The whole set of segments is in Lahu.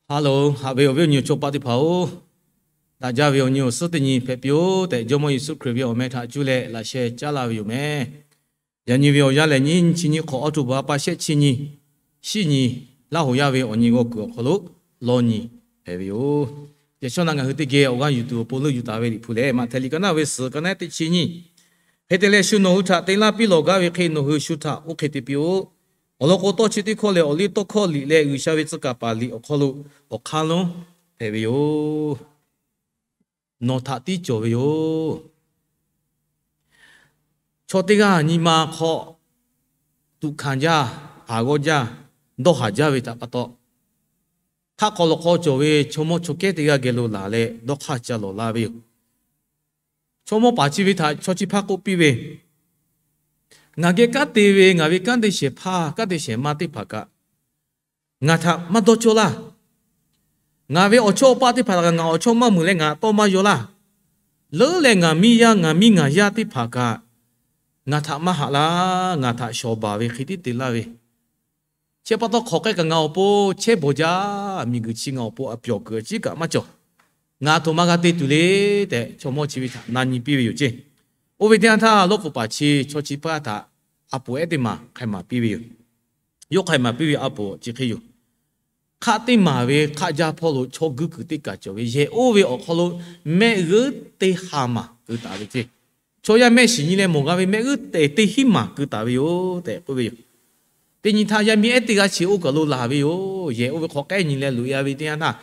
Hello, haꞈ ve awˬ viˉ awˬ nyi awˬ chawˇ paˆ teˇ hpaˍ-oˬ, daꞈ jaˇ ve awˬ nyi awˬ suhˉ teˇ nyi hpehꞈ piˇ-oˆ tehꞈ, Jawˇmawˇ Yeˍsuˆ Hkriꞈ ve awˬ meh htaꞈ cuˇ leh laꞈ sheh caˉ laˇ ve yoˬ meh. Yaꞈ nyi ve awˬ yanˇ lehˬ, nyiˇ chi nyi hk'awꞈ October pa shehˆ chi nyi, shiˉ nyi, Laˇ hoˍ yaˇ ve awˬ nyi g'awˇ kuiˬ awˬ hk'aw lo lawˇ nyi hpehꞈ ve yoˬ. Yaꞈ shawˉ naˆ ngaˬ hui teˇ geh awˬ g'aˇ yuˬ tuˬ awˬ pon leuˆ yuˬ taˍ ve Liꞈ hpu lehˬ, Maꞈhtehˍ liꞈ ka naˆ ve suhˍ ka naˆ teˇ chi nyiˇ. Hk'e te leh, shu nawˬ hui htaꞈ te laˇ piˇ lawˬ gaˇ ve hk'e, nawˬ hui shu htaꞈ oˇ hk'e te piˇ-oˆ. Awˬ lawn k'o, tawˇ chi teˇ hkawˇ lehˬ, awˬ liˇ tawˇ hkawˇ liꞈ leh G'uiˬsha ve tcuh kaˍ paˍ liꞈ awˬ hk'aw lo awˬ hk'aˇ lonˉ hpehꞈ ve yoˬ. Nawˬ htaꞈ tiˉ cawˬ ve yoˬ. Chaw teˇ g'aˇ nyi ma hk'aw tuꞈ hkanˍ jaˇ, haˍ g'awˇ jaˇ, dawˇ haˍ jaˇ ve htaꞈ pa taw, hk'aˆ hk'aw lawꞈ hk'aw cawˬ ve chaw mawˇ chaw kehˉ teˇ g'aˇ geh lo laˬ leh dawˇ hk'aˇ ca lawˬ la ve yoˬ. Chaw mawˇ paˍ chi ve htaꞈ chaw chi hpaˇ k'oˆ piˇ ve, Ngaˬ geh kanˉ te ve ngaˬ ve kanˉ te shehˍ hpaˇ, kanˉ te shehˍ ma teˇ hpaˍ kaꞈ ngaˬ htaꞈ maˇ dawˇ cawˇ laˇ. Ngaˬ ve awˬ chawˇ awˬ paˆ teˇ hpaˍ kaꞈ ngaˬ awˬ chawˇ maˇ meuˍ leh ngaˬ tawˇ maˇ yaw laˇ. Leuˉ leh ngaˬ miˇ yaˇ, ngaˬ miˇ ngaˬ yaˇ teˇ hpaˍ kaꞈ ngaˬ htaꞈ maˇ haꞈ laˇ, ngaˬ htaꞈ shawˍ baˬ ve hk'e tiˉ te laˇ ve, chi pa taw hk'awꞈ k'ai kaꞈ ngaˬ awˬ pon chehˇ bawˬ jaˇ, miˬguiˬ chi ngaˬ awˬ pon a pyawˬ kuiˬ a ciˉ kaꞈ maˇ cawˬ. Ngaˬ a htoꞈ ma g'a te tuˬ le tehꞈ, chaw mawˇ chi ve htaꞈ na nyi piˇ ve yoˬ ceˇ. Oˇ ve teˇ yanˇ htaˇ, lawˇ pfuhˍ paˍ chi chaw chi hpaˇ htaꞈ a poˍ ehˉ teˇ maˬ hk'ai maˍ piˇ ve yoˬ. Yawˇ hk'ai maˍ piˇ ve a poˍ chi hk'e yoˬ. Hk'aˆ teˇ maˬ ve hk'aˆ jaˇ hpawˇ lo chaw guiˇ kuiˬ teˇ kaˬ cawˬ ve yehˬ oˇ ve awˬ hk'aw lo mehˆ g'euˆ teˇ ha maˬ keu taˍ ve ceˇ. Chaw yaˇ mehˆ shiˍ nyi leh mawˬ g'a ve mehˆ g'euˆ teˇ hinˉ maˬ keu taˍ ve yoˬ tehꞈ k'oˆ ve yoˬ. Teˇ nyi htaˇ, yaˇ miˇ ehˉ teˇ g'aˇ chi oˇ kaˬ lo laˬ ve yoˬ. Yehˬ oˇ ve hk'aw k'ehˉ nyi leh loꞈ-e ve teˇ yanˇ htaˇ,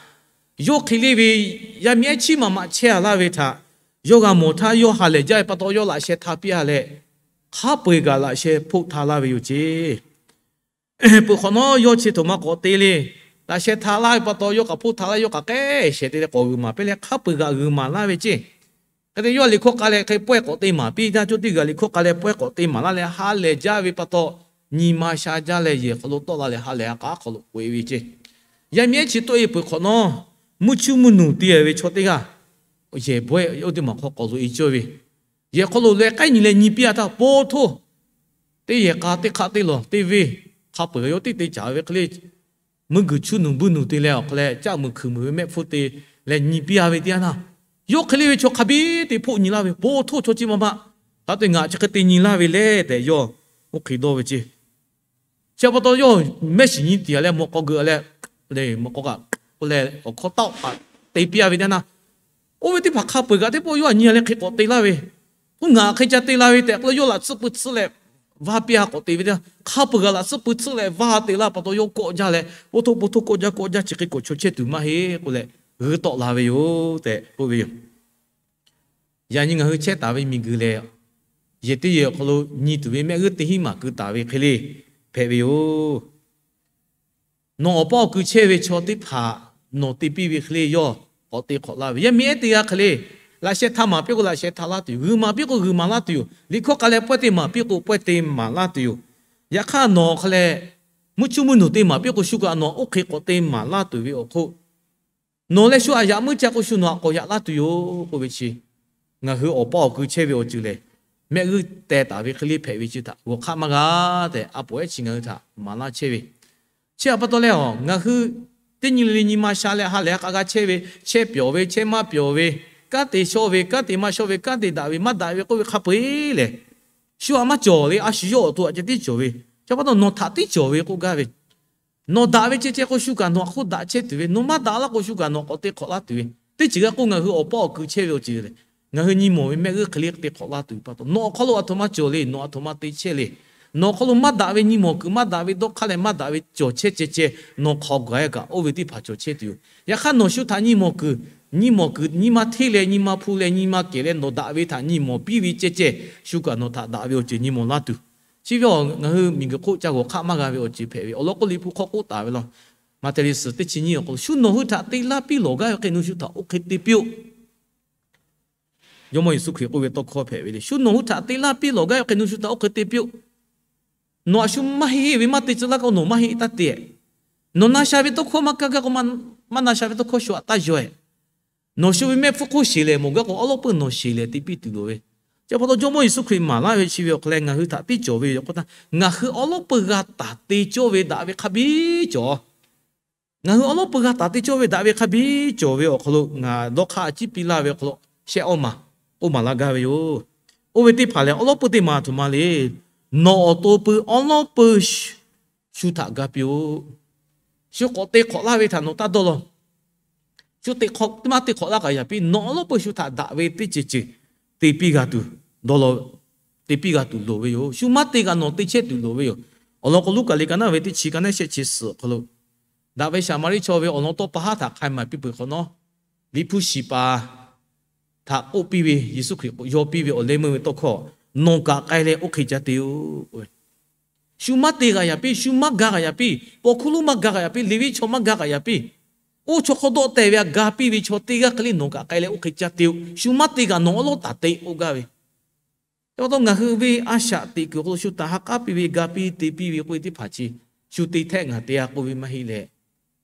yawˇ hk'e le ve yaˇ miˇ ehˉ chiˉ maꞈ maꞈ chehˇ a laˇ ve htaꞈ yawˇ g'a mawˬ htaˇ, yawˇ ha lehˬ jaˇ ve pa taw yawˇ laꞈ sheh hta piˇ a leh, hk'a peu-eˬ kaꞈ laꞈ sheh hpoˆ hta laˇ ve yoˬ ceˇ. Peuˬ hk'awꞈ nawˉ yawˇ chi htoꞈ ma k'awꞈ te le. Laꞈ sheh hta laˇ ve pa taw yawˇ k'aꞈ hpoˆ hta laˇ, yawˇ k'aꞈ k'ehˉ shehˍ te leh k'awꞈ g'uiˬ maˍ piˇ leh hk'a peu-eˬ kaꞈ g'uiˬ maˍ laˇ ve ceˇ. Hk'e te yawˇ liꞈ hkawˇ k'a leh hk'e pawehˇ k'awꞈ te maˍ piˇ taˇ, co teˇ g'aˇ liꞈ hkawˇ k'a leh pawehˇ k'awꞈ te maˍ laˇ leh ha lehˬ jaˇ ve pa taw, nyi ma sha jaˇ leh yehˬ hk'aw lo tawˆ la leh ha lehˬ a k'aˉ hk'aw lo k'oꞈ-e ve ceˇ. Yaˇ miˇ ehˉ chi tawˆ-e peuˬ hk'awꞈ nawˉ, mvuhˇ chuˇ mvuhˇ nuˬ te-a ve chaw teˇ g'aˇ yehˬ bawehˇ oˇ teˇ maˬ hk'aw k'awꞈ loꞈ-e cawˇ ve, yehˬ hk'aw lo leh k'ehˉ nyi leh nyi piˇ a htaˇ, po htoˇ, teˇ yehˬ k'a teˇ hk'aˆ teˇ lawˬ teˇ venˇ hk'a peu-eˬ yawˇ teˇ te caˍ ve hk'e le, mvuhˇ guiˬ chuˇ nuˬ buiˇ nuˬ te leh awˬ hk'aw leh caˆ muiˬ hkuiˬ muiˬ ve mehˆ hpfuhˇ te leh nyi piˇ a ve teˇ yanˇ htaˇ, yawˇ hk'e le ve chaw hk'a biˇ te hpoˆ nyi laˇ ve, po htoˇ chaw chi ma ma, hk'a te ngaˬ chi hk'e te nyi laˇ ve le tehꞈ yawˇ oˇ hk'e dawˇ ve ceˇ. Chi pa taw yawˇ mehˆ shiˍ nyi tiˍ a leh mawꞈ k'aw geuꞈ a leh, mawꞈ k'aw kaꞈ k'oˆ leh awˬ hkawˇ taˆ-oˆ kaꞈ te piˇ a ve teˇ yanˇ htaˇ, oˇ ve teˇ hpaˍ hk'a peu-eˬ kaꞈ teˇ pawˆ yawˇ a nyi a leh hk'e k'awꞈ te laˇ ve, oˇ ngaˬ hk'e ca te la ve tehꞈ k'oˆ leh yawˇ laꞈ tsuhˇ pui tsuhˇ leh vaˇ piˇ a k'awꞈ te ve teˇ yanˇ, hk'a peu-eˬ kaꞈ laꞈ tsuhˇ pui tsuhˇ leh vaˇ te laˇ pa taw yawˇ kawˆ jaˇ leh, po htoˇ po htoˇ kawˆ jaˇ kawˆ jaˇ chi hk'e k'awꞈ chaw chehˇ tuˬ maˇ heˆ k'oˆ leh g'uiˇ tawˆ la ve yoˬ tehꞈ k'oˆ ve yoˬ. Yaꞈ nyi ngaˬ hui chehˇ taˍ ve miˬguiˬ lehˬ, yehˬ teˇ yehˬ awˬ hk'aw lo nyi tuˬ ve mehˆ g'euˆ teˇ hinˉ maˬ keu taˍ ve hk'e le hpehꞈ ve yoˬ. Nawˬ awˬ paˇ awˬ kui chehˇ ve chaw teˇ hpaˍ nawˬ te piˇ ve hk'e le yawˇ k'awꞈ te hk'awꞈ laˇ ve, yaˇ miˇ ehˉ teˇ g'aˇ hk'e le, laꞈ sheh hta maˍ piˇ k'o laꞈ sheh hta laˇ tuˬ yoˬ. G'uiˬ maˍ piˇ k'o g'uiˬ maˍ laˇ tuˬ yoˬ. Liꞈ hkawˇ k'a leh pawehˇ te maˍ piˇ k'o pawehˇ te maˍ laˇ tuˬ yoˬ. Yaꞈ hk'aˇ nawˬ hk'e leh, mvuhˇ chuˇ mvuhˇ nuˬ te maˍ piˇ k'o shu kaꞈ nawˬ oˇ hk'e k'awꞈ te maˍ laˇ tuˬ ve awˬ hk'oˆ, nawˬ leh shu aꞈ yaꞈ muiˉ ca k'o shu nawˬ aꞈ k'awꞈ yaꞈ laˇ tuˬ yoˬ k'oˆ ve chi, ngaˬ hui awˬ paˇ awˬ kui chehˇ ve awˬ ceuˬ lehˬ, mehˆ g'euˆ teh taˍ ve hk'e le hpehꞈ ve chi htaꞈ g'awˬ hk'aˆ maˇ g'a tehꞈ a poˍ ehˉ chi ngaˬ hui htaꞈ maˍ laˇ chehˇ ve, chi htaꞈ pa taw leh a, ngaˬ hui teˇ nyi le le nyi ma sha leh ha lehˬ a k'a g'a chehˇ ve, chehˇ pyawˬ ve chehˇ maˇ pyawˬ ve, kanˉ te shawˇ ve kanˉ te maˇ shawˇ ve, kanˉ te daꞈ ve maˇ daꞈ ve k'oˆ ve hk'a peu-eˬ lehˬ, shu aꞈ maˇ cawˬ le, a shu yawˇ awˬ to aꞈ ceh tiˉ cawˬ ve, chi pa taw nawˬ htaꞈ tiˉ cawˬ ve k'oˆ gaˇ ve, nawˬ daꞈ ve ceh ceh k'o shu kaꞈ nawˬ aꞈ hk'oˆ daꞈ chehˇ tuˬ ve, nawˬ maˇ daꞈ laˇ k'o shu kaꞈ nawˬ k'awꞈ te hk'awꞈ laˇ tuˬ ve, teˇ ceuˬ g'a k'oˆ ngaˬ hui awˬ paˇ awˬ kui chehˇ ve awˬ ceuˬ lehˬ, ngaˬ hui nyi mawˬ ve mehˆ g'euˆ hk'e le te hk'awꞈ laˇ tuˬ ve pa taw, nawˬ awˬ hk'aw lo aˬ htoꞈ ma cawˬ le, nawˬ aˬ htoꞈ ma te chehˇ le, nawˬ awˬ hk'aw lo maˇ daꞈ ve nyi mawˬ kuiˬ maˇ daꞈ ve dawˇ hk'aˇ leh maˇ daꞈ ve cawˬ chehˇ ceh ceh, nawˬ hk'aw gaˬ-e kaꞈ oˇ ve teˇ hpaˍ cawˬ chehˇ tuˬ yoˬ. Yaꞈ hk'aˇ nawˬ shu htaꞈ nyi mawˬ kuiˬ, nyi mawˬ kuiˬ nyi ma hteˇ leh nyi ma hpu leh nyi ma kehˬ leh nawˬ daꞈ ve htaꞈ nyi mawˬ piˇ ve ceh ceh, shu kaꞈ nawˬ htaꞈ daꞈ ve awˬ ceuˬ nyi mawˬ laˇ tuˬ. Chi ve a ngaˬ hui miˬguiˬ hk'oˆ ca g'awˬ hk'aˆ maˇ g'a ve awˬ ceuˬ hpehꞈ ve awˬ lawn k'o, Liꞈ hpu hk'aw k'oˆ taˍ ve law, Maꞈhtehˍ liꞈ suhˍ teˇ chi nyiˇ awˬ hk'aw lo, shu nawˬ hui htaꞈ te laˇ piˇ lawˬ gaˇ ve hk'e nawˬ shu htaꞈ oˇ hk'e te piˇ-oˆ. Jawˇmawˇ Yeˍsuˆ Hkriꞈ k'oˆ ve tawˇ hkawˇ hpehꞈ ve le. Shu nawˬ hui htaꞈ te laˇ piˇ lawˬ gaˇ ve hk'e nawˬ shu htaꞈ oˇ hk'e te piˇ-oˆ. Nawˬ aꞈ shu maˇ heˆ ve maˇ te tcuh laˇ k'o nawˬ maˇ heˆ taˇ te-e. Nawˬ na sha ve tawˇ hkawˇ maˇ kaˇ gaˇ k'o, maˇ na sha ve tawˇ hkawˇ shu aꞈ taˇ yaw-e. Nawˬ shu ve mehˆ hpfuhˇ hk'oˆ sheˍ lehˬ mawˬ gaˇ k'o, awˉ lawˉ peuˬ nawˬ sheˍ lehˬ te piˇ tuˬ loˍ ve. Chi pa taw Jawˇmawˇ Yeˍsuˆ Hkriꞈ maˍ laˇ ve chi ve awˬ hk'aw leh ngaˬ hui htaꞈ tiˉ cawˬ ve yoˬ k'o, ngaˬ hui awˉ lawˉ peuˬ g'a taˍ te cawˇ ve daꞈ ve hk'a biˇ cawˬ. Ngaˬ hui awˉ lawˉ peuˬ g'a taˍ te cawˇ ve daꞈ ve hk'a biˇ cawˬ ve awˬ hk'aw lo ngaˬ dawˇ hk'aˇ a ciˉ piˇ laˇ ve awˬ hk'aw lo shehˆ awˇ maˬ k'oˆ maˍ laˇ gaˇ ve yoˬ. Oˇ ve teˇ hpaˍ lehˬ, awˉ lawˉ peuˬ teˇ maˬ a htoꞈ ma le. Nawˬ awˬ to pui awˉ lawˉ peuˬ shu htaꞈ ga piˇ-oˆ. Shu k'awꞈ te hk'awꞈ laˇ ve htaꞈ nawˬ taˇ dawˇ law. Shu teˇ hk'awꞈ teˇ maˇ te hk'awꞈ laˇ kaꞈ yaꞈ piˇ, nawˬ awˉ lawˉ peuˬ shu htaꞈ daꞈ ve teˇ ceuˬ ceuˬ te piˇ g'a tuˬ dawˇ law, te piˇ g'a tuˬ loˍ ve yoˬ. Shu maˇ te kaꞈ nawˬ te chehˇ tuˬ loˍ ve yoˬ. Awˬ lawn k'o, Luˉkaꞈ liꞈ ka naˉ ve teˇ chi ka naˉ shehˆ chi suhˍ awˬ hk'aw lo, daꞈ ve Saˍmaˍriˆ chaw ve awˬ lawn tawˇ pa haˉ htaꞈ hk'a maˍ piˇ peuˬ hk'awꞈ nawˉ, Liꞈ hpu shiˍ paˍ htaꞈ k'oˆ piˇ ve, Yeˍsuˆ Hkriꞈ yaw piˇ ve awˬ leh meuˇ ve tawˇ hkawˇ, Nawˬ kaꞈ k'ai leh oˇ hk'e ca te-oˬ. Shu maˇ te g'a yaꞈ piˇ, shu maˇ ga g'a yaꞈ piˇ, paw hkuˇ lonˉ maˇ ga g'a yaꞈ piˇ, Leˍviˆ chaw maˇ ga g'a yaꞈ piˇ, oˇ chaw hk'aw dawˆ tehˬ ve htaꞈ ga piˇ ve chaw teˇ g'aˇ hk'e le, Nawˬ kaꞈ k'ai leh oˇ hk'e ca te-oˬ. Shu maˇ te kaꞈ nawˬ awˉ lawˉ taˍ te k'oˆ gaˇ ve. Chi pa taw ngaˬ hui ve a shaꞈ teꞈ kuiˬ awˬ hk'aw lo shu htaꞈ ha k'aˉ piˇ ve, ga piˇ te piˇ ve k'oˆ ve teˇ hpaˍ chi, shu te htehˆ ngaˬ te-a k'oˆ ve maˇ heˆ leh,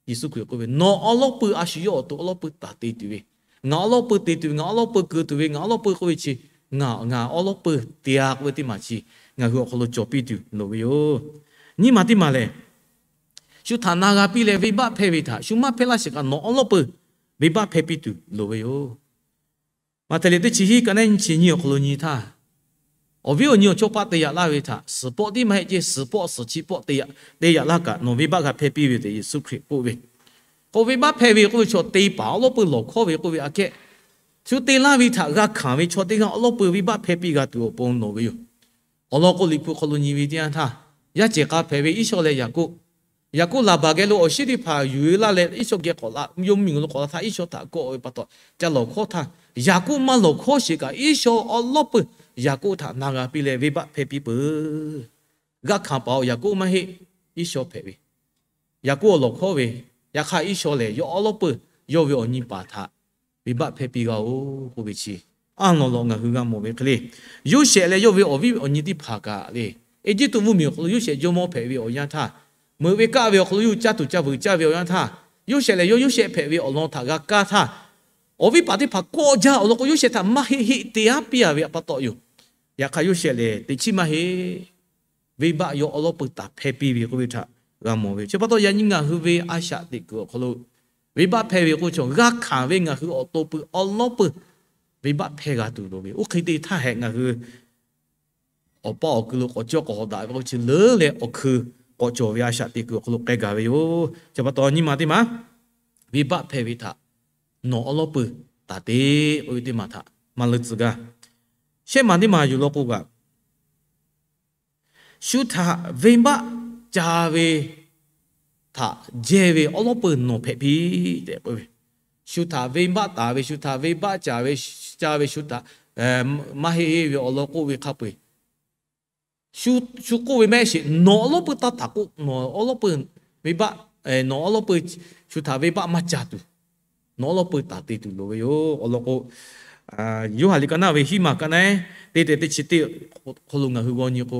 Yeˍsuˆ Hkriꞈ k'oˆ ve, Nawˬ awˉ lawˉ peuˬ a shu yawˇ awˬ to awˉ lawˉ peuˬ taˍ te tuˬ ve, ngaˬ awˉ lawˉ peuˬ te tuˬ ve, ngaˬ awˉ lawˉ peuˬ keu tuˬ ve, ngaˬ awˉ lawˉ peuˬ k'oˆ ve chi, ngaˬ ngaˬ awˉ lawˉ peuˬ te-a k'oˆ ve teˇ maˬ chi ngaˬ hui awˬ hk'aw lo cawˬ piˇ tuˬ loˍ ve yoˬ. Nyiˇ maˬ teˇ maˬ lehˬ, shu htaꞈ na g'a piˇ leh venˇbaˆ hpehˇ ve htaꞈ shu maˇ hpehˇ laˇ sheˍ kaꞈ nawˬ awˉ lawˉ peuˬ venˇbaˆ hpehˇ piˇ tuˬ loˍ ve yoˬ. Maꞈhtehˍ liꞈ teˇ chi hiˉ ka naˉ nyiˇ chi nyiˇ awˬ hk'aw lo nyi htaˇ, awˬ viˉ awˬ nyi awˬ chawˇ paˆ te yaꞈ laˇ ve htaꞈ suhˍ pawˆ tiˉ maˇ heˆ ceˇ, suhˍ pawˆ suhˍ chi pawˆ te yaꞈ laˇ kaꞈ nawˬ venˇbaˆ g'a hpehˇ piˇ ve tehꞈ Yeˍsuˆ Hkriꞈ k'oˆ ve. K'o venˇbaˆ hpehˇ ve k'oˆ ve chaw te paˍ awˉ lawˉ peuˬ lawˬ hkawˉ ve k'oˆ ve aꞈ kehˉ, shu te laˇ ve htaꞈ g'a hkanˍ ve chaw teˇ g'aˇ awˉ lawˉ peuˬ venˇbaˆ hpehˇ piˇ g'a tuˬ awˬ pon loˍ ve yoˬ. Awˬ lawn k'o, Liꞈ hpu hk'aw lo nyi ve teˇ yanˇ htaˇ, yaˇ cehˬ k'a hpehꞈ ve Iˉsawˇ leh Yaˍkoˆ, Yaˍkoˆ Laˍbaˍ geh lo awˬ shinˉ teˇ hpaˍ yuˬ e laˇ leh, Iˉsawˇ geh k'awꞈ la, yawˇ miˬguiˬ lo k'awꞈ la htaˇ, Iˉsawˇ htaꞈ kawˆ ve pa taw, ca lawˬ hkawˉ htaˇ, Yaˍkoˆ maˇ lawˬ hkawˉ sheˍ kaꞈ, Iˉsawˇ awˉ lawˉ peuˬ Yaˍkoˆ htaꞈ na g'a piˇ leh venˇbaˆ hpehˇ piˇ peuˬ. G'a hkanˍ paˍ-oˬ, Yaˍkoˆ maˇ heˆ, Iˉsawˇ hpehꞈ ve. Yaˍkoˆ awˬ lawˬ hkawˉ ve, yaꞈ hk'aˇ Iˉsawˇ lehˬ yawˇ awˉ lawˉ peuˬ yawˇ ve awˬ nyi paˍ htaꞈ venˇbaˆ hpehˇ piˇ g'a-oˬ k'oˆ ve chi, a lawˬ lawꞈ ngaˬ hui g'a mawˬ ve hk'e le. Yoˇsehꞈ leh yawˇ ve awˬ viˉ awˬ nyi teˇ hpaˍ kaꞈ le, Eˇjiˇtuꞈ mvuhˇmiˬ awˬ hk'aw lo Yoˇsehꞈ jawˇmawˇ hpehꞈ ve awˬ yanˇ htaˇ, meuꞈ ve kaˆ ve awˬ hk'aw lo yawˇ hui caˇ tuˬ caˇ vuiˬ caˇ ve awˬ yanˇ htaˇ, Yoˇsehꞈ lehˬ yawˇ Yoˇsehꞈ hpehꞈ ve awˬ lawn htaꞈ g'a kaˇ htaˇ, awˬ viˉ paˍ teˇ hpaˍ kawˆ jaˇ awˬ lawn k'o, Yoˇsehꞈ htaꞈ maˇ heˆ heˆ te aˉ piˇ-a ve pa taw yoˬ. Yaꞈ hk'aˇ Yoˇsehꞈ lehˬ teꞈ chiˉ maˇ heˆ. Venˇbaˆ yawˇ awˉ lawˉ peuˬ taˍ hpehˇ piˇ ve k'oˆ ve htaꞈ g'a mawˬ ve. Chi pa taw yaꞈ nyi ngaˬ hui ve a shaꞈ teꞈ kuiˬ awˬ hk'aw lo, venˇbaˆ hpehˇ ve k'oˆ ve chaw g'a hkanˍ ve ngaˬ hui awˬ to pui awˉ lawˉ peuˬ venˇbaˆ hpehˇ g'a tuˬ loˍ ve. Oˇ hk'e te htaˇ hehꞈ ngaˬ hui awˬ paˇ awˬ kui lo k'awꞈ cawˇ k'awꞈ hawꞈ daꞈ ve k'oˆ ve chi leuˉ leh awˬ hkui k'awꞈ cawˬ ve a shaꞈ teꞈ kuiˬ awˬ hk'aw lo k'ai gaˬ ve yoˬ. Chi pa taw nyiˇ maˬ teˇ maˬ, venˇbaˆ hpehˇ ve htaꞈ nawˬ awˉ lawˉ peuˬ taˍ te k'oˆ ve teˇ maˬ htaꞈ maˇ leuˉ tcuh gaˇ. Shehˆ maˬ teˇ maˬ yuˬ law k'o kaꞈ, shu htaꞈ venˇbaˆ ca ve htaꞈ jehˇ ve awˉ lawˉ peuˬ nawˬ hpehꞈ piˇ tehꞈ k'oˆ ve. Shu htaꞈ venˇbaˆ taˍ ve, shu htaꞈ venˇbaˆ ca ve, ca ve shu htaꞈ maˇ heˆ ve awˬ lawn k'oˆ ve hk'a peu-eˬ, shu k'oˆ ve maˇ heˆ sheˍ. Nawˬ awˉ lawˉ peuˬ taˇ taˍ k'o, nawˬ awˉ lawˉ peuˬ venˇbaˆ, nawˬ awˉ lawˉ peuˬ shu htaꞈ venˇbaˆ maˇ ca tuˬ, nawˬ awˉ lawˉ peuˬ taˍ te tuˬ loˍ ve yoˬ. Awˬ lawn k'o, Yoˇhanˬ liꞈ ka naˉ ve hiˉ maˬ ka naˉ teˇ tehꞈ teˇ chi teˇ hk'aw lo ngaˬ hui g'aw nyi k'o,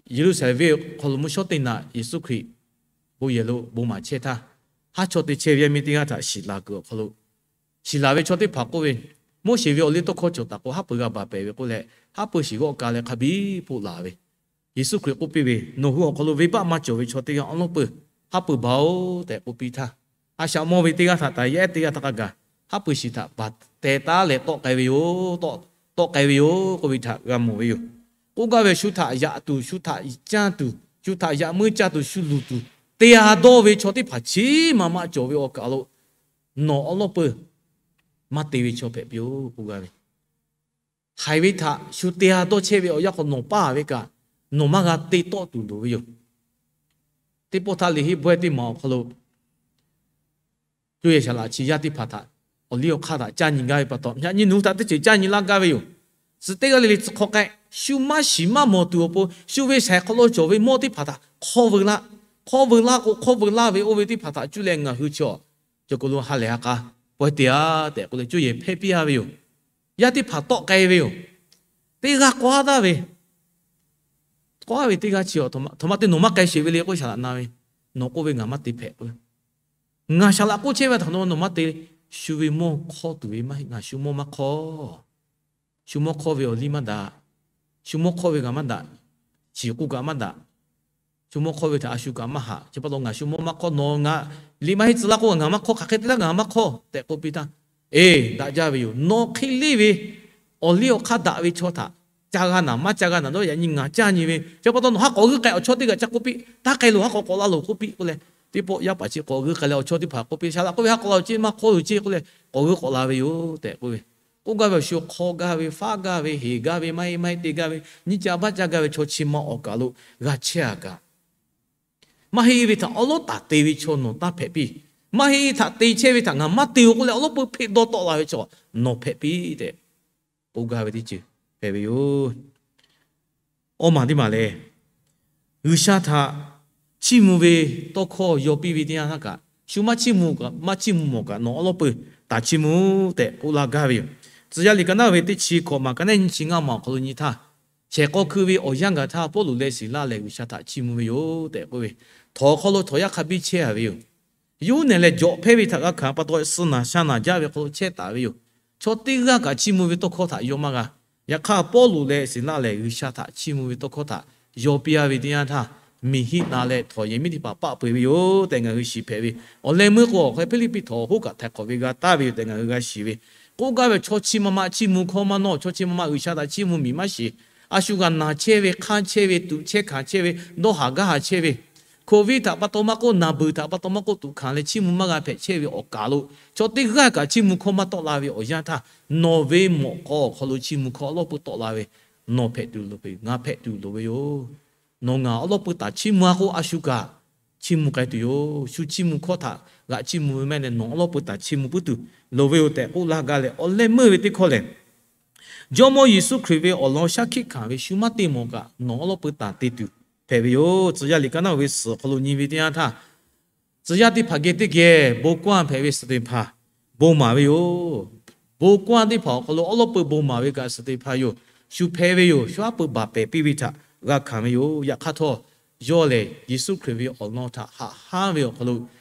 Yeˍruˆsaˍlehnˍ venˇ hk'aw lo mvuhˇ shawˉ teˇ naꞈ Yeˍsuˆ Hkriꞈ bon yehˬ lo bon maˍ chehˇ htaˇ, haˉ chaw te chehˇ ve yaˇ miˇ teˇ g'aˇ htaꞈ shiˍ laˬ kuiˬ awˬ hk'aw lo, shiˍ laˬ ve chaw teˇ hpaˍ k'oˆ ve, Moˉseˍ ve awˬ liˇ tawˇ hkawˇ cawˬ taˍ k'o, haˉ pui g'a baˬ pehˍ ve k'oˆ leh, haˉ pui shiˍ g'awˆ ka leh hk'a biˇ hpoˆ laˬ ve. Yeˍsuˆ Hkriꞈ k'oˆ piˇ ve, Nawˬ hui awˬ hk'aw lo venˇbaˆ maˇ cawˬ ve chaw teˇ g'aˇ awˉ lawˉ peuˬ haˉ pui baˬ-oˬ tehꞈ k'oˆ piˇ htaˇ, a shaꞈ mawˇ ve teˇ g'aˇ htaꞈ taˍ yaˇ ehˉ teˇ g'aˇ htaꞈ k'a gaˬ, haˉ pui shiˍ htaꞈ baˬ teh taˉ leh tawˆ k'ai ve yoˬ. Tawˆ k'ai ve yoˬ k'oˆ ve htaꞈ g'a mawˬ ve yoˬ. K'oˆ gaˇ ve, shu htaꞈ yaꞈ tuˬ, shu htaꞈ caˇ tuˬ, shu htaꞈ yaꞈ muiˉ caˇ tuˬ, shu luˬ tuˬ te-a dawˇ ve chaw teˇ hpaˍ chi maꞈ maꞈ cawˬ ve awˬ kaˬ lo nawˬ awˉ lawˉ peuˬ maˇ te ve chaw hpehꞈ piˇ-oˬ k'oˆ gaˇ ve. Haiˬ ve htaꞈ shu te-a dawˇ chehˇ ve awˬ yanˇ hk'aw nawˬ paˇ ve kaꞈ, nawˬ maˇ g'a te tawˆ tuˬ loˍ ve yoˬ. Teˇ pawˆ htaˇ liꞈ Heˍbrehˇ teˇ maˬ awˬ hk'aw lo, co yehˬ shaˍ laꞈ chi yaˇ teˇ hpaˍ htaꞈ awˬ liˇ awˬ hk'aˇ htaꞈ caˇ nyi gaˇ ve pa taw, yaꞈ nyi nawˬ hui htaꞈ teˇ ceuˬ caˇ nyi laˇ gaˇ ve yoˬ. Tcuh teˇ g'aˇ le le tcuh hk'aw k'ai, shu maˇ shiˍ maˇ mawˬ tuˬ awˬ pon shu ve shaiˍ hk'aw lo cawˬ ve mawˇ teˇ hpaˍ htaꞈ hk'awˇ veu laˇ, hk'awˇ veu laˇ k'o, hk'awˇ veu laˇ ve oˇ ve teˇ hpaˍ htaꞈ cuˇ leh ngaˬ hui chi awˬ cawˬ k'o lo ha lehˬ ha k'a pawehˇ te-a tehꞈ k'oˆ leh cuˇ yehˬ hpehˇ piˇ-a ve yoˬ. Yaˇ teˇ hpaˍ tawˆ k'ai ve yoˬ. Teˇ g'aˇ k'awꞈ haˉ taˍ ve, k'awꞈ haˉ ve teˇ g'aˇ chi awˬ htoꞈ ma te nawˬ maˇ k'ai sheˍ ve le k'oˆ shaˍ laꞈ na ve, nawˬ k'oˆ ve ngaˬ maˇ te hpehꞈ k'o, ngaˬ shaˍ laꞈ k'oˆ chehˇ ve htaꞈ nawˬ maˇ te. Shu ve mawˇ hk'awˇ tuˬ ve maˇ heˆ. Ngaˬ shu mawˇ maˇ hk'awˇ. Shu mawˇ hk'awˇ ve awˬ liˇ maˇ daꞈ. Shu mawˇ hk'awˇ ve g'a maˇ daꞈ. Shiˍ k'oˆ kaꞈ maˇ daꞈ. shu mawˇ hk'awˇ ve htaꞈ a shu kaꞈ maˇ haꞈ. Chi pa taw ngaˬ shu mawˇ maˇ hk'awˇ, nawˬ ngaˬ liꞈ maˇ henˇ tcuh laˇ k'o, ngaˬ maˇ hk'awˇ, hk'aˬ hk'e te laˇ ngaˬ maˇ hk'awˇ tehꞈ k'oˆ piˇ htaˇ, eˬ, daꞈ jaˇ ve yoˬ. Nawˬ hk'e le ve awˬ liˇ awˬ hk'aˇ daꞈ ve chaw htaꞈ ca g'a naˍ maˇ ca g'a naˍ dawˇ, yaꞈ nyi ngaˬ caˇ nyi ve. Chi pa taw nawˬ haˉ k'awꞈ g'euˆ k'ai awˬ chawˇ teˇ g'aˇ ca k'oˆ piˇ, taˇ k'ai loˬ, haˉ k'awꞈ k'awꞈ la loˬ k'oˆ piˇ k'oˆ leh, teˇ pawˆ yaˇ paˍ chi k'awꞈ g'euˆ k'ai leh awˬ chawˇ teˇ hpaˍ k'oˆ piˇ, Shaˍ laꞈ k'oˆ ve, haˉ k'awꞈ la loˬ ceˇ, maˇ hk'awˇ loˬ ceˇ k'oˆ leh, k'awꞈ g'euˆ k'awꞈ la ve yoˬ tehꞈ k'oˆ ve. K'oˆ gaˇ ve awˬ shu hk'aw gaˇ ve, faˉ gaˇ ve, heˍ gaˇ ve, maˇ heˆ maˇ heˆ te gaˇ ve, nyiˇ ca baˆ ca gaˇ ve chaw chi ma awˬ kaˬ lo g'a chehˇ a kaꞈ, maˇ heˆ ve htaꞈ awˉ lawˉ taˍ te ve chaw nawˬ taˇ hpehꞈ piˇ. Maˇ heˆ htaꞈ te chehˇ ve htaꞈ ngaˬ maˇ te-o k'oˆ leh awˉ lawˉ peuˇ hpeˆ dawˇ tawˆ la ve chaw nawˬ hpehꞈ piˇ tehꞈ k'oˆ gaˇ ve teˇ ceuˬ hpehꞈ ve yoˬ. Awˇ maˬ teˇ maˬ lehˬ, G'uiˬsha htaꞈ chiˇ mvuh ve tawˇ hkawˇ yaw piˇ ve teˇ yanˇ htaˇ kaꞈ, shu maˇ chiˇ mvuh, maˇ chiˇ mvuh mawˬ kaꞈ nawˬ awˉ lawˉ peuˇ taˍ chiˇ mvuh tehꞈ k'oˆ laˇ gaˇ ve yoˬ. Tcuh yaˇ liꞈ ka naˉ ve teˇ chi hkawꞈ maˬ ka naˉ nyiˇ chi ngaˇ maˬ awˬ hk'aw lo nyi htaˇ, shehˍ k'aw hkui ve awˬ yanˇ gaˬ htaˇ Pawˇluꞈ leh Siˍlaˆ lehˬ G'uiˬsha htaꞈ chiˇ mvuh ve yoˬ tehꞈ k'oˆ ve, htawnˍ hk'aw lo htawnˍ yaˇ hk'a biˇ chehˇ a ve yoˬ. Yawˇ hui nehˬ lehˬ jawꞈ hpehˇ ve htaꞈ g'a hkanˍ pa taw, suh naˬ sha naˬ jaˇ ve hk'aw lo chehˇ taˍ ve yoˬ. Chaw teˇ g'aˇ kaꞈ chiˇ mvuh ve tawˇ hkawˇ htaꞈ yaw maˇ g'a. Yaꞈ hk'aˇ Pawˇluꞈ leh Siˍlaˆ lehˬ G'uiˬsha htaꞈ chiˇ mvuh ve tawˇ hkawˇ htaꞈ yaw piˇ a ve teˇ yanˇ htaˇ, miˬ hiˆ na leh htawnˍ yehˬ miˉ teˇ hpaˍ paˆ peu-eˬ ve yoˬ tehꞈ ngaˬ hui shiˍ hpehꞈ ve. Awˬ leh meuˇ k'o awˬ hk'e Hpiˇliˇpiˆ htawnˍ awˬ hoˉ kaꞈ htaiˍ hk'awꞈ ve g'a taˍ ve yoˬ tehꞈ ngaˬ hui g'a shiˍ ve. K'oˆ gaˇ ve chaw chi ma ma chiˇ mvuh hkawˇ maˇ nawˇ, chaw chi ma ma G'uiˬsha htaꞈ chiˇ mvuh miˬ maˇ shiˍ. A shu g'a naˬ chehˇ ve, hk'anˇ chehˇ ve, tuꞈ chehˇ hkanˍ chehˇ ve, dawˇ haˍ gaˇ haˍ chehˇ ve, Covid htaꞈ pa taw maˇ k'oˆ, naˬ beuˬ htaꞈ pa taw maˇ k'oˆ, tuꞈ hkanˍ leh chiˇ mvuh maˇ g'a hpehꞈ chehˇ ve awˬ kaˬ lo, chaw teˇ g'aˇ kaꞈ chiˇ mvuh hkawˇ maˇ tawˆ la ve awˬ yanˇ htaˇ, nawˬ ve mawꞈ k'aw awˬ hk'aw lo chiˇ mvuh hkawˇ awˉ lawˉ peuˇ tawˆ la ve, nawˬ hpehꞈ tuˬ loˍ ve, ngaˬ hpehꞈ tuˬ loˍ ve yoˬ. Nawˬ ngaˬ awˉ lawˉ peuˇ taˍ chiˇ mvuh a k'o, a shu kaꞈ chiˇ mvuh k'ai tuˬ yoˬ. Shu chiˇ mvuh hkawˇ htaꞈ g'aꞈ chiˇ mvuh ve mehˆ leh nawˬ awˉ lawˉ peuˇ taˍ chiˇ mvuh puiˉ tuˬ loˍ ve yoˬ tehꞈ k'oˆ laˇ gaˇ leh, awˬ leh meuˇ ve teˇ hkawˇ lehˬ, Jawˇmawˇ Yeˍsuˆ Hkriꞈ ve awˬ lawn shaˉ hkiˆ hkanˍ ve shu maˇ te mawˬ kaꞈ nawˬ awˉ lawˉ peuˇ taˍ te tuˬ hpehꞈ ve yoˬ. Tcuh yaˇ liꞈ ka naˉ ve suhˍ awˬ hk'aw lo nyi ve teˇ yanˇ htaˇ, tcuh yaˇ teˇ hpaˍ geh teˇ geh bon kawˇ hpehꞈ ve Steˍhpanˍ bon maˍ ve yoˬ. Bon kawˇ teˇ hpaˍ awˬ hk'aw lo awˉ lawˉ peuˇ bon maˍ ve kaꞈ Steˍhpanˍ yoˬ. Shu hpeh ve yoˬ. Shu aˉ peuˬ baˬ pehˍ piˇ ve htaꞈ g'a hkanˍ ve yoˬ. Yaꞈ hk'aˇ htawˇ, yawˇ lehˬ Yeˍsuˆ Hkriꞈ ve awˬ lawn htaꞈ haꞈ hanˉ ve awˬ hk'aw lo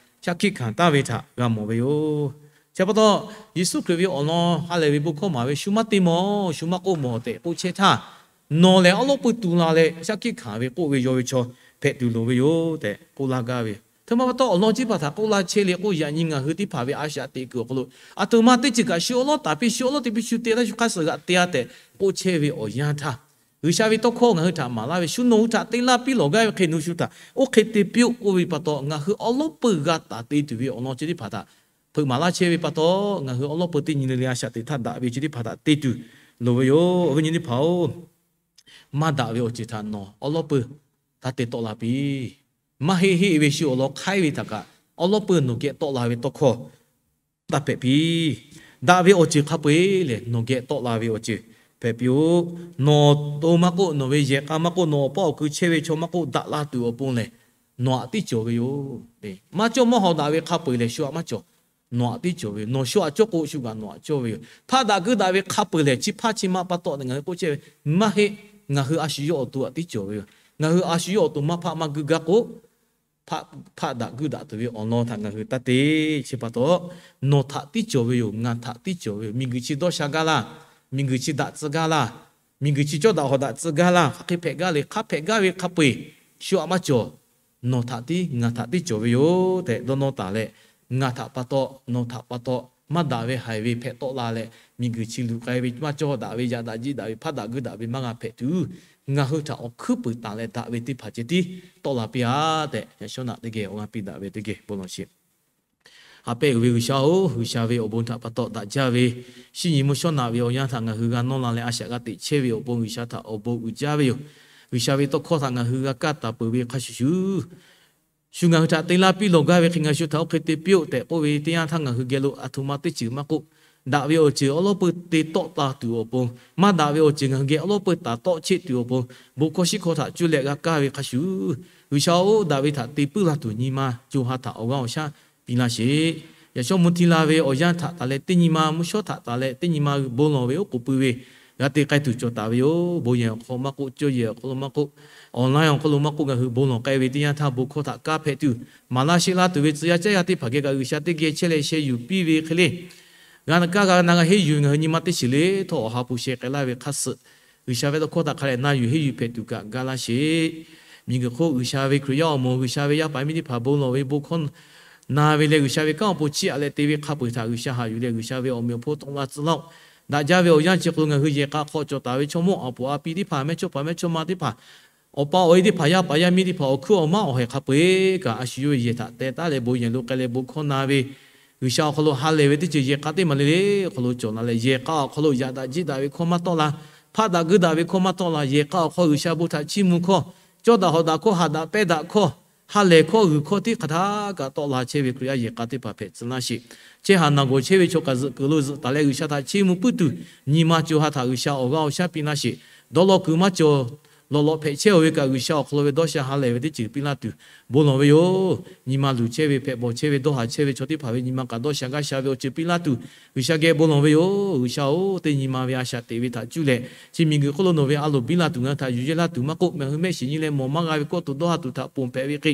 shaˉ hkiˆ hkanˍ taˍ ve htaꞈ g'a mawˬ ve yoˬ. Chi pa taw, Yeˍsuˆ Hkriꞈ ve awˬ lawn ha lehˬ ve bon hkawˇ maˍ ve shu maˇ te mawˬ, shu maˇ k'oˆ mawˬ tehꞈ k'oˆ chehˇ htaˇ, nawˬ lehˬ awˉ lawˉ peuˇ tu la leh shaˉ hkiˆ hkanˍ ve k'oˆ ve yaw ve chaw hpehꞈ tuˬ loˍ ve yoˬ tehꞈ k'oˆ laˇ gaˇ ve. Hteˇ ma pa taw awˬ lawn chi teˇ hpaˍ htaꞈ k'oˆ laˇ chehˇ le k'o, yaꞈ nyi ngaˬ hui teˇ hpaˍ ve a shaꞈ teꞈ kuiˬ awˬ hk'aw lo, aˬ htoꞈ ma teˇ ceuˬ kaꞈ shu awˉ lawˉ taˍ piˇ, shu awˉ lawˉ te piˇ, shu te laˇ shu hk'aˇ suh g'aꞈ te-a tehꞈ k'oˆ chehˇ ve awˬ yanˇ htaˇ, G'uiˬsha ve tawˇ hkawˇ ngaˬ hui htaꞈ maˍ laˇ ve, shu nawˬ hui htaꞈ te laˇ piˇ lawˬ gaˇ ve hk'e nawˬ shu htaꞈ oˇ hk'e te piˇ-oˆ k'oˆ ve pa taw, ngaˬ hui awˉ lawˉ peuˇ g'a taˍ te tuˬ ve awˬ lawn chi teˇ hpaˍ htaꞈ hpeuꞈ maˍ laˇ chehˇ ve pa taw, ngaˬ hui awˉ lawˉ peuˇ teˇ nyi le le a shaꞈ teꞈ htaˇ daꞈ ve chi teˇ hpaˍ htaꞈ te tuˬ loˍ ve yoˬ. Awˬ viˉ nyi teˇ hpaˍ-oˬ, maˇ daꞈ ve awˬ ceuˬ htaꞈ nawˬ awˉ lawˉ peuˇ taˇ te tawˆ la piˇ. Maˇ heˆ heˆ ve shu awˬ lawn hk'aiˉ ve htaꞈ kaꞈ, awˉ lawˉ peuˇ nawˬ geh tawˆ la ve tawˇ hkawˇ taˇ hpehꞈ piˇ. Daꞈ ve awˬ ceuˬ hk'a peu-eˬ lehˬ nawˬ geh tawˆ la ve awˬ ceuˬ hpehꞈ piˇ-oˆ. Nawˬ to maˇ k'oˆ, nawˬ ve yehˬ k'a maˇ k'oˆ, nawˬ awˬ paˇ awˬ kui chehˇ ve chaw maˇ k'oˆ, daꞈ la tuˬ awˬ pon lehˬ nawˬ htaꞈ tiˉ cawˬ ve yoˬ. Maˇ cawˇ maˇ hawˍ daꞈ ve hk'a peu-eˬ lehˬ shu htaꞈ maˇ cawˬ. Nawˬ htaꞈ tiˉ cawˬ ve yoˬ. Nawˬ shu htaꞈ cawˇ k'o, shu kaꞈ nawˬ htaꞈ cawˇ ve yoˬ. Hpaˆ daꞈ guiˇ daꞈ ve hk'a peu-eˬ lehˬ, chi hpaˇ chi ma pa taw tehꞈ ngaˬ hui k'oˆ chehˇ ve, maˇ heˆ. Ngaˬ hui a shu yawˇ awˬ to htaꞈ tiˉ cawˬ ve yoˬ. Ngaˬ hui a shu yawˇ awˬ to maˇ hpaˆ maˇ guiˇ gaˇ k'o, hpaˆ daꞈ guiˇ daꞈ tuˬ ve awˬ lawn htaꞈ ngaˬ hui taˇ te. Chi pa taw, nawˬ htaꞈ tiˉ cawˬ ve yoˬ. Ngaˬ htaꞈ tiˉ cawˬ ve yoˬ. Miˬguiˬ chi dawˇ sha gaˇ laˇ. Miˬguiˬ chi daꞈ tcuh gaˇ laˇ. Miˬguiˬ chi cawˇ daꞈ hawˍ daꞈ tcuh gaˇ laˇ. Hk'aˬ hk'e hpehꞈ gaˇ le, hk'a hpehꞈ gaˇ ve hk'a peu-eˬ shu htaꞈ maˇ cawˬ. Nawˬ htaꞈ tiˉ ngaˬ htaꞈ tiˉ cawˬ ve yoˬ tehꞈ dawˇ nawˇ taˍ leh, ngaˬ htaꞈ pa taw, nawˬ htaꞈ pa taw, maˇ daꞈ ve haiˬ ve hpehꞈ tawˆ la leh, miˬguiˬ chi luˬ k'ai ve maˇ cawˇ daꞈ ve, yaꞈ daꞈ jiˇ daꞈ ve, hpaˆ daꞈ guiˇ daꞈ ve maˇ g'a hpehꞈ tuˬ, ngaˬ hui htaꞈ awˬ hkuiˉ puiˍ taˍ leh daꞈ ve teˇ hpaˍ ceh tiˉ tawˆ la piˇ-a tehꞈ, yaꞈ shawˉ naꞈ teˇ geh awˬ g'aˇ piˇ daꞈ ve teˇ geh bon lawˬ sheˍ. Ha pehˇ uiˍ ve G'uiˬsha-oˬ, G'uiˬsha ve awˬ bon htaꞈ pa taw daꞈ jaˇ ve, shinˉ nyi mvuhˇ shawˉ naꞈ ve awˬ yanˇ htaꞈ ngaˬ hui g'a nawˇ la leh a shaꞈ g'a teꞈ chehˇ ve awˬ pon G'uiˬsha htaꞈ awˬ bon uiˍ jaˇ ve yoˬ. G'uiˬsha ve tawˇ hkawˇ htaꞈ ngaˬ hui g'a kaˇ taˍ peuˬ ve hk'a shuˍ shuˍ, shu ngaˬ hui htaꞈ te laˇ piˇ lawˬ gaˇ ve hk'e ngaˬ shu htaꞈ oˇ hk'e te piˇ-oˆ tehꞈ k'oˆ ve teˇ yanˇ htaˇ ngaˬ hui geh lo aˬ htoꞈ ma teˇ ceuˬ maˇ k'oˆ, daꞈ ve awˬ ceuˬ awˉ lawˉ peuˇ te tawˆ la tuˬ awˬ pon, maˇ daꞈ ve awˬ ceuˬ ngaˬ hui geh awˉ lawˉ peuˇ taˍ tawˆ cheˆ tuˬ awˬ pon, bon hkawˇ shiˉ hkawˇ htaꞈ cuˇ leh g'a kaˇ ve hk'a shuˍ, G'uiˬsha-oˬ, daꞈ ve htaꞈ te puiˉ la tuˬ nyi ma co ha htaꞈ awˬ g'aˇ awˬ shaˉ piˇ laˇ sheˍ. Yaꞈ shawˉ mvuh hti la ve awˬ yanˇ htaꞈ taˍ leh teˇ nyi ma, mvuhˇ shawˉ htaꞈ taˍ leh teˇ nyi ma bon lawˬ ve oˉ k'oˍ pui ve g'a te k'ai tuˬ cawˬ taˍ ve yoˬ. Bon yehˬ awˬ hk'aw lo maˇ k'oˆ, cawˇ yehˬ awˬ hk'aw lo maˇ k'oˆ, online awˬ hk'aw lo maˇ k'oˆ, ngaˬ hui bon lawˬ k'ai ve teˇ yanˇ htaˇ bon hkawˇ htaꞈ kaˇ hpehꞈ tuˬ, maˍ laˇ sheˆ laˇ tuˬ ve tcuh yaˇ caˉ yaˇ teˇ hpaˍ geh kaꞈ G'uiˬsha teˇ geh chehˇ leh sheh yuˬ piˇ ve hk'e le, g'a na kaˇ g'a na g'a henˇ yuˬ ve ngaˬ hui nyi ma teˇ shiˍ le htawˇ awˬ ha hpu sheh k'ai laˇ ve hk'a suh, G'uiˬsha ve tawˇ hkawˇ htaꞈ hk'a leh na yuˬ henˇ yuˬ hpehꞈ tuˬ kaꞈ gaˇ laˇ sheˍ. Miˬguiˬ hk'oˆ G'uiˬsha ve Hkriꞈ yaˇ awˬ moˍ, G'uiˬsha ve yaˇ paˍ miˇ teˇ hpaˍ bon lawˬ ve bon hkawˇ na ve leh, G'uiˬsha ve kanˉ awˬ pon chiˇ aꞈ leh te ve hk'a peu-eˬ htaꞈ G'uiˬsha haꞈ yuˬ leh, G'uiˬsha ve awˬ meꞈ awˬ hponˇ tawˆ la tcuh laˇ-oˆ. Daꞈ jaˇ ve awˬ yanˇ chi hk'aw lo ngaˬ hui yehˬ k'a hk'aw cawˬ taˍ ve chaw mawˇ awˬ puˍ a pi teˇ hpaˍ, mehˇchawˇpaˍ mehˇchawˇma teˇ hpaˍ, awˬ pa awˬ e teˇ hpaˍ, yaˇ paˍ yaˇ miˇ teˇ hpaˍ, awˬ hkuiˉ awˬ maˉ awˬ haiˬ hk'a peu-eˬ kaꞈ, a shu yawˇ ve yehˬ htaꞈ teh taˉ leh bon yehˬ lo k'ai leh bon hkawˇ na ve, G'uiˬsha awˬ hk'aw lo ha lehˬ ve teˇ ceuˬ yehˬ k'a teˇ maˬ le le awˬ hk'aw lo cawˬ la leh, yehˬ k'a awˬ hk'aw lo yaꞈ daꞈ jiˇ daꞈ ve hkawˇ maˇ tawˆ la, hpaˆ daꞈ guiˇ daꞈ ve hkawˇ maˇ tawˆ la, yehˬ k'a awˬ hk'aw G'uiˬsha bon htaꞈ chiˇ mvuh hkawˇ, cawˇ daꞈ hawˍ daꞈ hkawˇ, haꞈ daꞈ pehnˇ daꞈ hkawˇ, ha lehˬ hkawˇ, g'uiˬ hkawˇ teˇ hk'aˬ htaˇ kaꞈ tawˆ la chehˇ ve Hkriꞈ yaˇ yehˬ k'a teˇ hpaˍ hpehꞈ tcuh laˇ sheˍ. Chehˇ haˍ naˬ gawˬ chehˇ ve chaw kaꞈ zuhꞈ kuiˬ lo zuhꞈ taˍ leh, G'uiˬsha htaꞈ chiˇ mvuh puiˉ tuˬ nyi ma co ha htaꞈ G'uiˬsha awˬ g'aˇ awˬ shaˉ piˇ laˇ sheˍ. Dawˇ law kuiˬ maˇ cawˬ, lawꞈ lawꞈ hpehꞈ chehˇ-oˬ ve kaꞈ, G'uiˬsha awˬ hk'aw lo ve dawˇ sha ha lehˬ ve teˇ ceuˬ piˇ laˇ tuˬ bon lawˬ ve yoˬ. Nyi ma luˬ chehˇ ve, hpehꞈ bawˬ chehˇ ve, dawˇ haˍ chehˇ ve chaw teˇ hpaˍ ve nyi ma kaꞈ dawˇ sha gaˇ sha ve awˬ ceuˬ piˇ laˇ tuˬ G'uiˬsha geh bon lawˬ ve yoˬ. G'uiˬsha-oˬ, teˇ nyi ma ve a shaꞈ teꞈ ve htaꞈ cuˇ leh, chi miˬguiˬ hk'oˆ lo nawˬ ve a loˍ biˇ laˇ tuˬ ngaˬ hui htaꞈ yuˬ yehˇ laˇ tuˬ maˇ k'oˆ, ngaˬ hui mehˆ shiˍ nyi leh mawˬ maˇ g'a ve kawˇ tuˬ dawˇ ha tuˬ htaꞈ ponˬ hpehꞈ ve hk'e,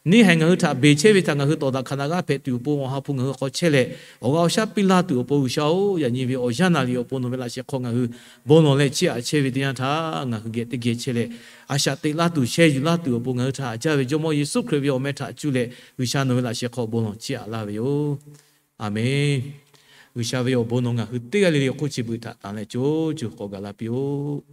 neˇ haiˬ ngaˬ hui htaꞈ beˬ chehˇ ve htaꞈ ngaˬ hui tawˍ daꞈ hkanˍ daꞈ g'aˇ hpehꞈ tuˬ awˬ pon, Awˬ ha hpu ngaˬ hui hk'aw chehˇ leh, awˬ g'aˇ awˬ shaˉ piˇ laˇ tuˬ awˬ pon, G'uiˬsha-oˬ, yaꞈ nyi ve awˬ yanˇ naˍ riˍ awˬ pon nawˬ ve laꞈ sheh hk'aw ngaˬ hui bon lawˬ leh chiˇ aꞈ chehˇ ve teˇ yanˇ htaˇ, ngaˬ hui geh teˇ geh chehˇ leh, a shaꞈ teꞈ laˇ tuˬ, sheh yuˬ laˇ tuˬ awˬ pon ngaˬ hui htaꞈ haꞈ jaˇ ve Jawˇmawˇ Yeˍsuˆ Hkriꞈ ve awˬ meh htaꞈ cuˇ leh, G'uiˬsha nawˬ ve laꞈ sheh hk'aw bon lawˬ chiˇ aꞈ laˇ ve yoˬ. Aˬmenˍ. G'uiˬsha ve awˬ bon nawˬ ngaˬ hui teˇ g'aˇ le le awˬ hk'oˆ chi beuꞈ htaꞈ tanˬ leh co co k'awꞈ gaˬ la piˇ-oˆ.